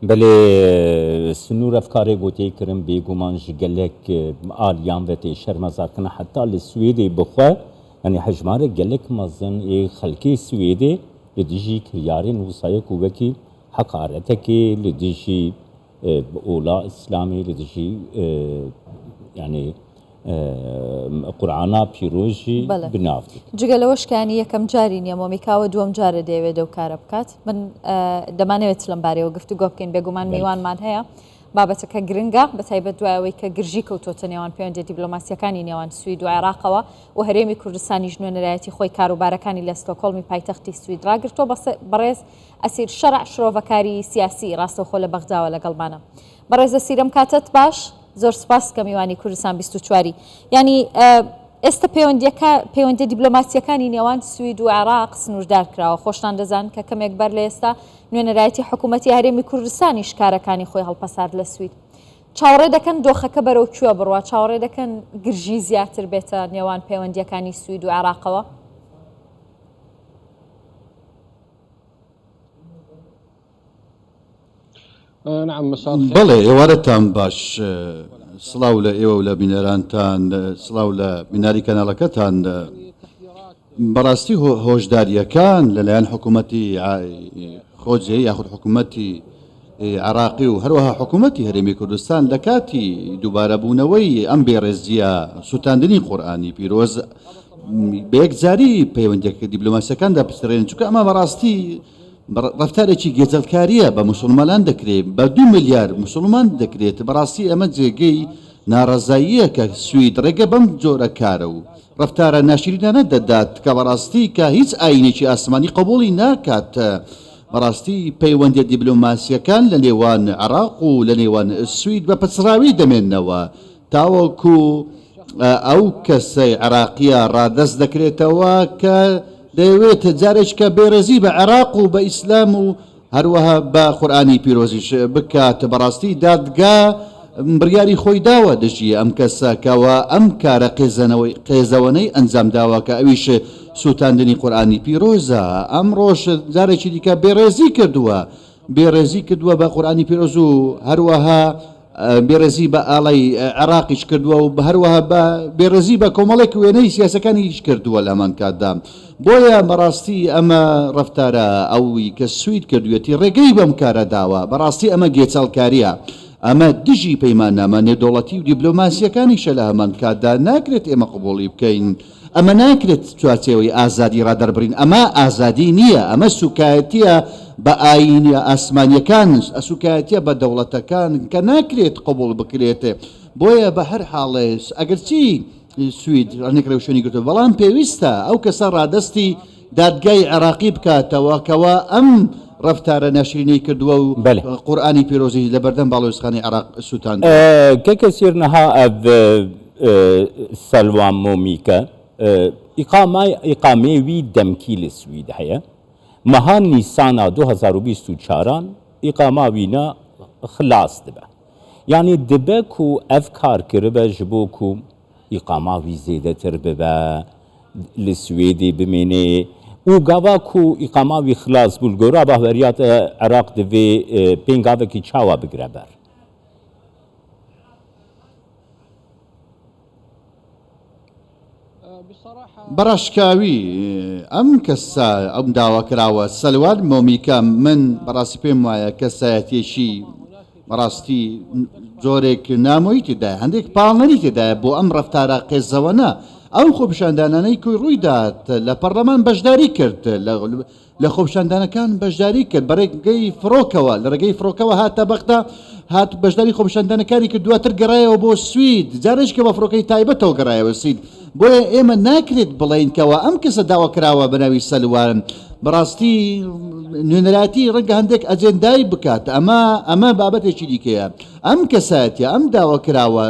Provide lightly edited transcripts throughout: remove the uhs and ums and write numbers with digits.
Belê sinûr ev karê ku tê kirin bêguman ji gelek aliyan ve tê şermezarkirin heta li Swêdê bi xwe yanî hejmarek gelek mezin ê xelkê Swêdê li dijî kiryarên wisa ye ku wekî heqaretekê li dijî ola îslamê li dijî yanî قورئانا پیرۆز ژی بەڵێ. بناو دکەن. جگە لەوەش کە یانی یەکەم جاری نیە مۆمیکاوە دووەم جارە دەیەوێت دەو کارە بکات من دەمانەوێت لەم بارەیەوە گفتوگۆ بکەین بێگومان بەڵێ. میوانمان هەیە بابەتەکە گرنگە بە تایبەت دوای ئەوەی کە گرژی کەوتۆتە نێوان پەیوەندیە دیبلۆماسیەکانی نێوان سوید و عێراقەوە و هەرێمی کوردستانیش نوێنەرایەتی خۆی کاروبارەکانی لە ستۆکۆڵمی پایتەختی سوید ڕاگرتووە بەڕێز ئەسیر شەرع شرۆڤەکاری سیاسی ڕاستەوخۆ لە بەغداوە لەگەڵمانە بەڕێز ئەسیر ئەم کاتەت باش زۆر سپاس کە میوانی کوردستان 24 ی. یانی ئێستە پەیوەندیەکە پەیوەندیە دیبلۆماسیەکانی نێوان سوید و عێراق سنووردار کراوە خۆشتان دەزان کە کەمێک بەر لە ئێستا نوێنەرایەتی حکوومەتی هەرێمی کوردستانیش کارەکانی خۆی هەڵپەسارد لە سوید. چاوەڕێ دەکەن دۆخەکە بەرەو کوێ بڕوا؟ چاوەڕێ دەکەن گرژی زیاتر بێتە نێوان پەیوەندیەکانی سوید و عێراقەوە؟ بەڵێ ئێوارەتان باش سڵاو لە ئێوە و لە بینەرانتان سڵاو لە بیناری کەناڵەکەتان بەڕاستی هۆشداریەکان لەلایەن حکوومەتی خۆجێ یاخود حکوومەتی عراقی و هەروەها حکوومەتی هەرێمی کوردستان لە کاتی دووبارەبوونەوەی ئەم بێڕێزیە سووتاندنی قورئانی پیرۆز بەیەکجاری پەیوەندیەکە دیبلۆماسیەکاندا پچڕێن چونکە ئەمە بەڕاستی ڕەفتارێکی گێچەڵکارییە بە موسوڵمانان دەکرێت، بە دوو ملیار موسوڵمان دەکرێت، بەڕاستی ئەمە جێگەی ناڕەزاییە کە سوید ڕێگە بەم جۆرە کارە و ڕەفتارە ناشرینانە دەدات کە بەڕاستی کە هیچ ئایینێکی ئاسمانی قبوڵی ناکات، بەڕاستی پەیوەندیە دیبلۆماسییەکان لە نێوان عێراق و لە نێوان سوید بە پچڕاوی دەمێننەوە. تاوەکو ئەو کەسەی عێراقییە ڕادەست دەکرێتەوە کە دەیەوێت جارێکیکە بێڕێزی بە عێراق و بە ئیسلام و هەروەها بە قورئانی پیرۆزیش بکات، بەڕاستی دادگا بڕیاری خۆی داوە دژی ئەم کەسە کەوا ئەم کارە قێزەوەنەی ئەنجامداوە کە ئەویش سوتاندنی قورئانی پیرۆزە، ئەمڕۆش جارێکی دیکە بێڕێزی کردووە بێڕێزی کردووە بە قورئانی پیرۆز و هەروەها بێڕێزی بە ئاڵای عێراقیش کردووە و هەروەها بە بێڕێزی بە کۆمەڵێک وێنەی سیاسەکانیش کردووە لە هەمان کاتدا بۆیە بەڕاستی ئەمە ڕەفتارە ئەوی کە سوید کردوویەتی ڕێگەی بەم کارە داوە بەڕاستی ئەمە گێچەڵکاریە ئەمە دژی پەیماننامە نێودەوڵەتی و دیبلۆماسیەکانیشە لە هەمان کاتدا ناکرێت ئێمە قبوڵی بکەین ئەمە ناکرێت چوارچێوەی ئازادی ڕادەربڕین، ئەمە ئازادی نییە، ئەمە سوکایەتییە بە ئایینە ئاسمانییەکان، سوکایەتییە بە دەوڵەتەکان کە ناکرێت قبوڵ بکرێت، بۆیە بە هەر حاڵێ ئەگەرچی سوید هەندێک ڕێوشوێنی گرتووە، بەڵام پێویستە ئەو کەسە ڕادەستی دادگای عێراقی بکاتەوە کەوا ئەم ڕەفتارە ناشرینەی کردووە و قورئانی پیرۆزی لەبەردەم باڵیۆزخانەی عێراق سووتاندووە. کەکە سیر نها ئەڤ سەلوان مۆمیکە ئیقامای ئیقامێ وی دەمکی لە سوید هەیە مەها نیسانا 2024 ئیقاما وینا خلاس دبە یانی دبە کو ئەڤ کار کربە ژ بۆ کو ئیقاما وی زێدەتر ببە لە سوێدێ بمێنێ و گاوا کو ئیقاما وی خلاس بوو گۆرا باوەریات عراق دڤێ پێنگاوەکی چاوا بگرە بەر. بەڕاشکاوی ئەم کەسە ئەم داواکراوە سەلوان مۆمیکا من بەڕاستی پێم وایە کەسایەتیەکی بەڕاستی جۆرێک نامۆیی تێدایە هەندێک پاڵنەری تێدایە بۆ ئەم ڕەفتارە قێزەوەنە ئەو خۆپیشاندانانەی کۆی ڕوویدات لە پەرلەمان بەشداری کرد لە لە خۆپیشاندانەکان بەشداری کرد بە ڕێگەی فڕۆکەوە لە ڕێگەی فڕۆکەوە هاتە بەغدا هات بەشداری خۆپیشاندانەکانی کرد دواتر گەڕایەوە بۆ سوید جارێک کە بە فڕۆکەی تایبەتەوە گەڕایەوە سوید بۆیە ئێمە ناکرێت بڵێین کەوا ئەم کەسە داوا کراوە بە ناوی سەلوان بەڕاستی نوێنەرایەتی ڕەنگە هەندێک ئەجێندای بکات ئەمە ئەمە بابەتێکی دیکەیە ئەم کەسایەتیە ئەم داوا کراوە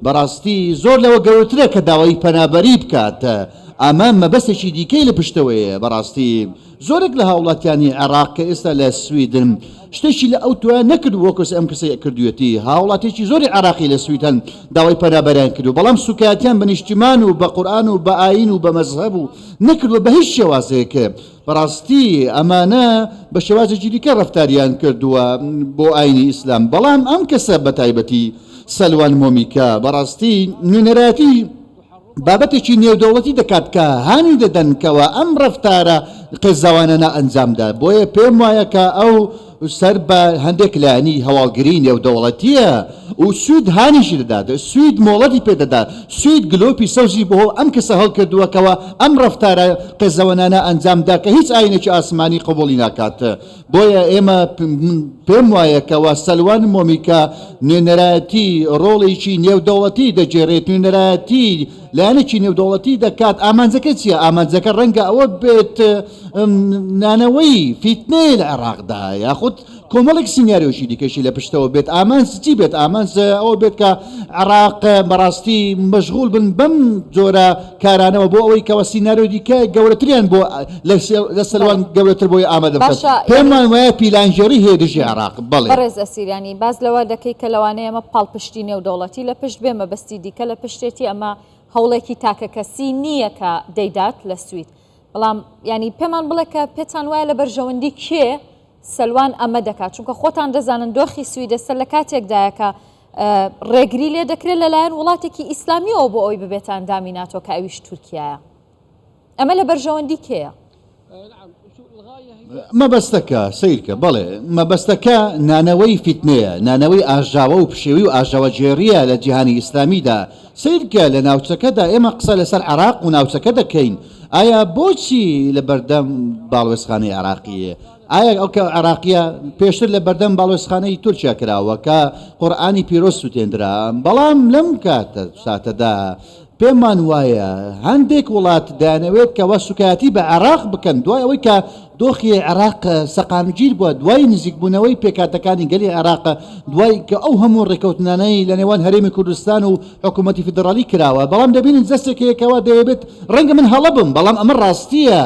بەڕاستی زۆر لەوە گەورەترە کە داوای پەنابەری بکات. ئەمە مەبەستێکی دیکەی لە پشتەوەیە بەڕاستی زۆرێک لە هاوڵاتیانی عێراق کە ئێستا لە سویدن شتێکی لە ئەوتۆیان نەکردووە وەک ئەم کەسەی کردوویەتی هاوڵاتیەکی زۆری عێراقی لە سوید هەن داوای پەنابەریان کردووە بەڵام سوکایەتیان بە نیشتیمان و بە قورئان و بە ئایین و بە مەزهەب و نەکردووە بە هیچ شێوازێک بەڕاستی ئەمانە بە شێوازێکی دیکە ڕەفتاریان کردووە بۆ ئاینی ئیسلام بەڵام ئەم کەسە بە تایبەتی سەلوان مۆمیکا بەڕاستی نوێنەرایەتی بابەتێکی نێودەوڵەتی دەکات کە هانی دەدەن کەوا ئەم ڕەفتارە قێزەوانانە ئەنجامدا، بۆیە پێم وایە کە ئەو سەر بە هەندێک لایەنی هەواڵگری نێودەوڵەتییە و سوید هانیشی دەدات، سوید مۆڵەتی پێ دەدات، سوید گلۆپی سەوزی بۆ ئەم کەسە هەڵکردووە کەوا ئەم ڕەفتارە قێزەوەنانە ئەنجامدا کە هیچ ئاینێکی ئاسمانی قبوڵی ناکات. بۆیە ئێمە پێم وایە کەوا سەلوان مۆمیکا نوێنەرایەتی ڕۆڵێکی نێودەوڵەتی دەگێڕێت، نوێنەرایەتی لایەنێکی نێودەوڵەتی دەکات، ئامانجەکە چییە؟ ئامانجەکە ڕەنگە ئەوە بێت نانەوەی فیتنەیە لە عێراقدا یاخود کۆمەڵێک سیناریۆشی دیکەشی لە پشتەوە بێت، ئامانج چی بێت؟ ئامانج ئەوە بێت کە عێراق بەڕاستی مەشغوڵ بن بەم جۆرە کارانەوە بۆ ئەوەی کەوا سیناریۆی دیکە گەورەتریان بۆ لە سەلوان گەورەتر بۆی ئامادە بکەن. باشە پێمان وایە پیلانگێڕی هەیە دژی عێراق. بەڵێ. بەڕێز ئەسیر یانی باس لەوە دەکەی کە لەوانەیە ئەمە پاڵپشتی نێودەوڵەتی لە پشت بێ مەبەستی دیکە لە پشتێتی ئەمە هەوڵێکی تاکەکەسی نییە کە دەیدات لە سوید بەڵام یانی پێمان بڵێ کە پێتان وایە لە بەرژەوەندی کێ سەلوان ئەمە دەکات چونکە خۆتان دەزانن دۆخی سوید ئێستا لە کاتێکدایە کە ڕێگری لێ دەکرێت لەلایەن وڵاتێکی ئیسلامیەوە بۆ ئەوی ببێتە ئەندامی ناتۆ کە ئەویش تورکیایە ئەمە لە بەرژەوەندی کێیە؟ مەبەستەکە سەیرکە بەڵێ مەبەستەکە نانەوەی فیتنەیە نانەوەی ئاژاوە و پشێوی و ئاژاوەگێڕییە لە جیهانی ئیسلامیدا سەیرکە لە ناوچەکەدا ئێمە قسە لەسەر عێراق و ناوچەکە دەکەین ئایا بۆچی لە بەردەم باڵوێزخانەی عێراقی ئایا ئەو کە عێراقیە پێشتر لە بەردەم باڵوێزخانەی تورکیا کراوە کە قورئانی پیرۆز سوتێندرا بەڵام لەم کاتە ساتەدا پێمان وایە هەندێک وڵات دەیانەوێت کەوا سوکایەتی بە عێراق بکەن دوای ئەوەی کە دۆخی عێراق سەقامگیر بووە دوای نزیکبوونەوەی پێکهاتەکانی گەلی عێراق دوای کە ئەو هەموو ڕێکەوتنانەی لە نێوان هەرێمی کوردستان و حکوومەتی فیدراڵی کراوە بەڵام دەبینین دەستێک هەیە کەوا دەیەوێت ڕەنگە من هەڵە بم بەڵام ئەمە ڕاستییە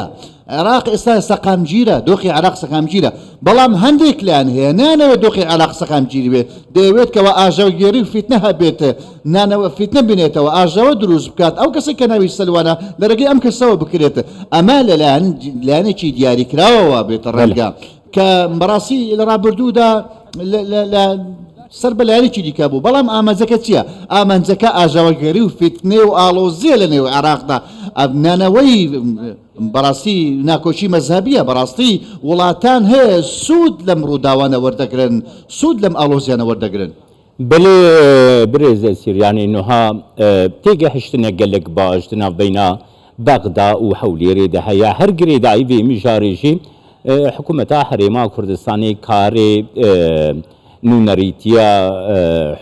عێراق ئێستا سەقامگیرە، دۆخی عێراق سەقامگیرە، بەڵام هەندێک لایەن هەیە نایانەوێت دۆخی عێراق سەقامگیر بێت، دەیەوێت کەوا ئاژاوەگێڕی و فیتنە هەبێت، نانەوە فیتنە بنێتەوە، ئاژاوە دروست بکات، ئەو کەسەی کە ناوی سەلوانە لە رێگەی ئەم کەسەوە بکرێت، ئەمە لەلایەن لایەنێکی دیاریکراوەوە بێت رەنگە کە بەڕاستی لە رابردوودا لە سەر بە لایەنێکی دیکە بوو، بەڵام ئامانجەکە چییە؟ ئامانجەکە ئاژاوەگێڕی و فیتنەی و ئاڵۆزییە لەنێو عێراقدا، نانەوەی. بەڕاستی ناکۆکی مەزهەبیە بەڕاستی وڵاتان هەیە سوود لەم ڕووداوانە وەردەگرن سوود لەم ئاڵۆزیانە وەردەگرن. بەلێ برێز ئەسیر یانی نوها تێگەهشتنە گەلەک باش di navbeyna Bexda û Hewlêrê de heye. Her girêdayî vê mijarê jî Hikûmeta Herêma Kurdistanê karê nûnerîtiya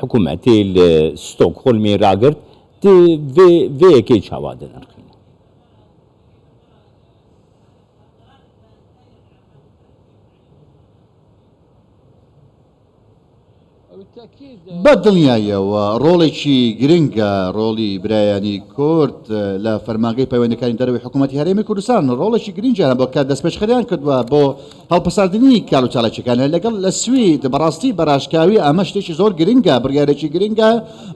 hikûmetê li Stockholmê ragirt. Tu vê vê yekê çawa dinirxînî? بە دڵنیاییەوە ڕۆڵێکی گرنگە ڕۆڵی برایانی کورد لە فەرمانگەی پەیوەندەکانی دەرەوەی حکوومەتی هەرێمی کوردستان ڕۆڵێکی گرنگیان بۆ کە دەستپێشخەریان کردووە بۆ هەڵپەساردنی کار و چالاکیەکانیان لەگەڵ لە سوید بەڕاستی بەڕاشکاوی ئەمە شتێکی زۆر گرنگە بڕیارێکی گرنگە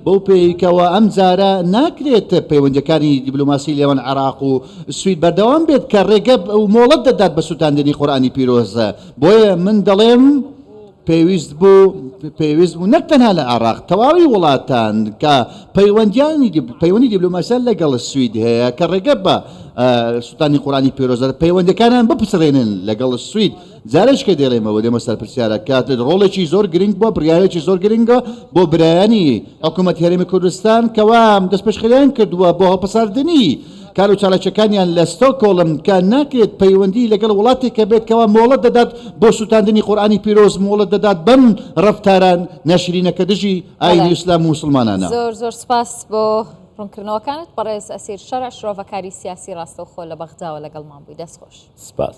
بەو پێی کەوا ئەم جارە ناکرێت پەیوەندیەکانی دیبلۆماسی لێوان عێراق و سوید بەردەوام بێت کە ڕێگە و مۆڵەت دەدات بە سوتاندنی قورئانی پیرۆز بۆیە من دەڵێم پێویست بوو پێویست بوو نەک تەنها لە عێراق تەواوی وڵاتان کە پەیوەندیانی پەیوەندی دیبلۆماسیان لەگەڵ سوید هەیە کە ڕێگە بە سوتانی قورئانی پیرۆز دەدات پەیوەندیەکانیان بپچڕێنن لەگەڵ سوید جارێکە دێڵێمەوە دێمە سەر پرسیارەکە ڕۆڵێکی زۆر گرنگ بووە بڕیارێکی زۆر گرنگە بۆ برایانی حکوومەتی هەرێمی کوردستان کەوا دەستپێشخەریان کردووە بۆ هەڵپەساردنی کار و چالاکیەکانیان لە ستۆکۆڵم کە ناکرێت پەیوەندی لەگەڵ وڵاتێک کە بێت کەوا مۆڵەت دەدات بۆ سوتاندنی قورئانی پیرۆز مۆڵەت دەدات بەم ڕەفتارە ناشرینە کە دژی ئاینی ئیسلام و موسڵمانانە. زۆر زۆر سپاس بۆ ڕوونکردنەوەکانت بەڕێز ئەسیر شەرع شرۆڤەکاری سیاسی ڕاستەوخۆ لە بەغداوە لەگەڵمان بووی دەست خۆش. سپاس.